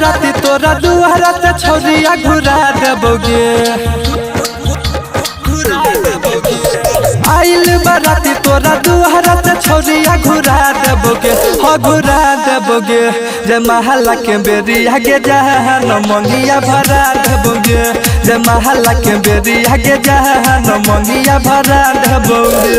बाराती तोरा दुआरा ते छौरिया घुरा देबोगे। आइल बाराती तोरा दुआरा ते छौरिया घुरा देबोगे, हो घुरा देबोगे। जे महला के बेरिया गे जहान मंगिया भरा देबोगे। जे महला के बेरिया गे जहान मंगिया भरा देबोगे।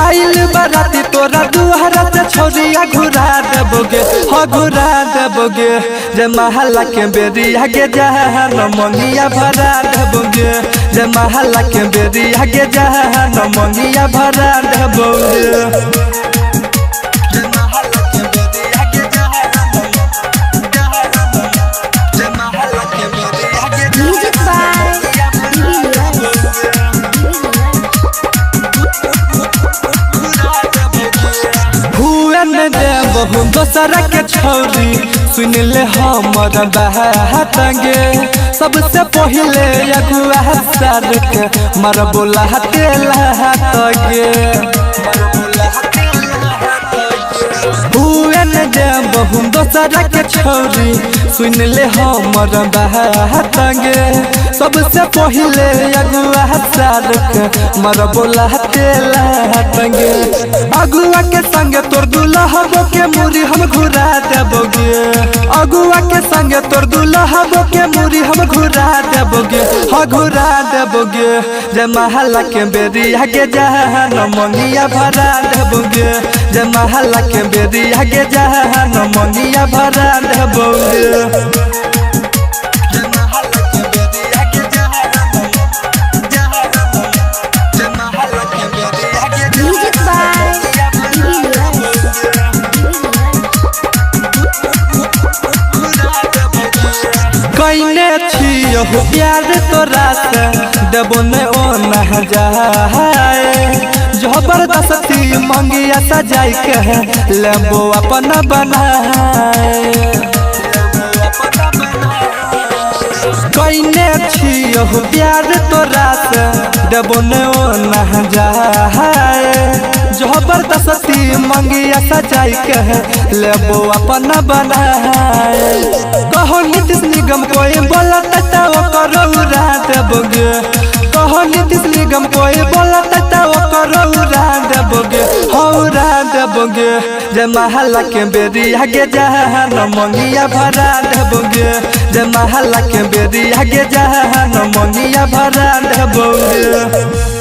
आइल बाराती तोरा दुआरा ते छौरिया घुरा देबोगे, हो घुरा देबोगे। जे महला के बेरिया गे जहान मंगिया भरा देबोगे। जे महला के बेरिया गे जहान मंगिया भरा देबोगे। Music by DB हुए न देबहु दोसरा के छौरी, सुन ले हमर बात गे। सबसे पहिले अगुआ सार के मर बोला तेला गे। हुए न देबहु दोसरा के छौरी, सुन ले हमर बात गे। सबसे पहिले अगुआ सार के मर बोला तेला गे। अगुआ के संगे तोर दुल्हबो के मुरी हम घुरा देबोगे। अगुआ के संगे तोर दुल्हबो के मुरी हम घुरा देबोगे, हो घुरा देबोगे। जे महला के बेरिया गे जहान मंगिया भरा देबोगे। जे महला के बेरिया गे जहान मंगिया भरा देबोगे। Music by DB कैने छियो प्यार तोरा से देबो ने ओ न जाए। जबरदस्ती मंगिया सजाई के लेबो अपन बनाए। कैने छियो प्यार तोरा से देबो ने ओ न जाए। जबरदस्ती मंगिया सजाई के लेबो अपन बनाए। कहो नीतीश निगम कोई बोला त ओकर उड़ा देबोगे। कहो नीतीश निगम कोई बोला त ओकर उड़ा देबोगे, हो उड़ा देबोगे। जे महला के बेरिया गे जहान मंगिया भरा देबोगे। जे महला के बेरिया गे जहान मंगिया भरा देबोगे।